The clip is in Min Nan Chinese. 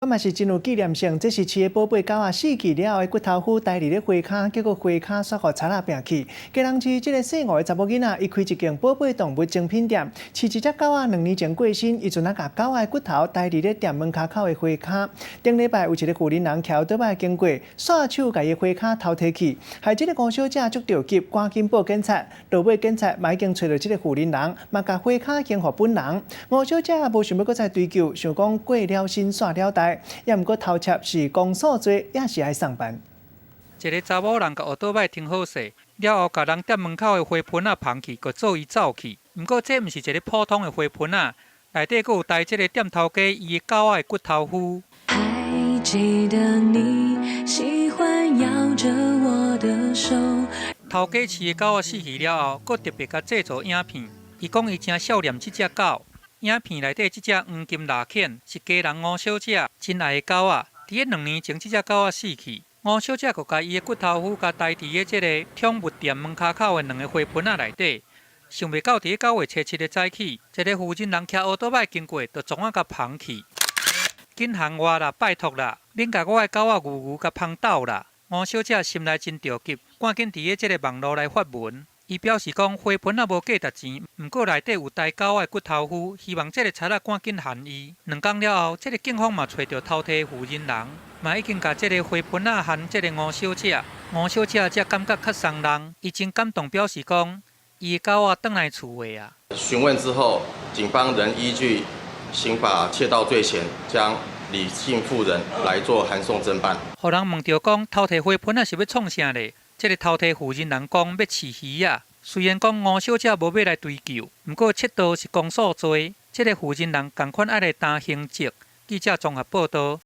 嘛是真有紀念性，這是飼的寶貝狗仔死去了後的骨頭趺刣佇咧花跤，結果花跤煞予賊仔拚去。基隆市這个姓吳的查某囡仔，伊開一間寶貝動物精品店，飼一隻狗仔兩年前過身，伊陣仔共狗仔的骨頭刣佇咧店門跤口的花跤。頂禮拜有一个婦人人騎歐多擺經過，紲手共伊的花跤偷提去，害這个吳小姐足著急，趕緊報警察。落尾警察嘛已經揣著這个婦人人，嘛共花跤還予本人。吳小姐無想欲閣再追究，想講過了身煞了代。也毋過偷竊是公訴罪，也是愛送辦。一个查某人共歐多擺停好勢，了後共人店門口的花盆仔捧去，閣做伊走去。毋過這毋是一个普通的花盆仔，內底閣有刣這个店頭家伊的狗仔的骨頭趺。還記得你喜歡搖著我的手。頭家飼的狗仔死去了後，閣特別共製作影片。伊講伊誠想念這隻狗。影片內底這隻黃金獵犬是家人吳小姐真愛的狗仔。佇咧2年前，這隻狗仔死去，吳小姐閣共伊的骨頭趺共刣佇咧這個寵物店門跤口的兩个花盆仔內底。想袂到佇咧9月初7的早起，一个婦人人騎歐多擺經過，就創仔共捧去。緊還我啦，拜託啦，恁共我的狗仔牛牛共捧走啦！吳小姐心內真著急，趕緊佇咧這个網路來發文。伊表示講，花盆仔無價值錢，毋過內底有刣狗仔的骨頭趺，希望這个賊仔趕緊還伊。2工了後，這个警方嘛揣著偷提的婦人人，嘛已經共這个花盆仔還這个吳小姐。吳小姐才感覺較鬆人，伊真感動，表示講，伊的狗仔轉來厝的啊。詢問之後，警方仍依據刑法竊盜罪嫌，將李姓婦人來做函送偵辦。予人問著講，偷提花盆仔是欲創啥咧？這个偷提婦人人講欲飼魚仔，雖然講吳小姐無欲來追究，毋過竊盜是公訴罪，這个婦人人仝款愛來擔刑責。記者綜合報導。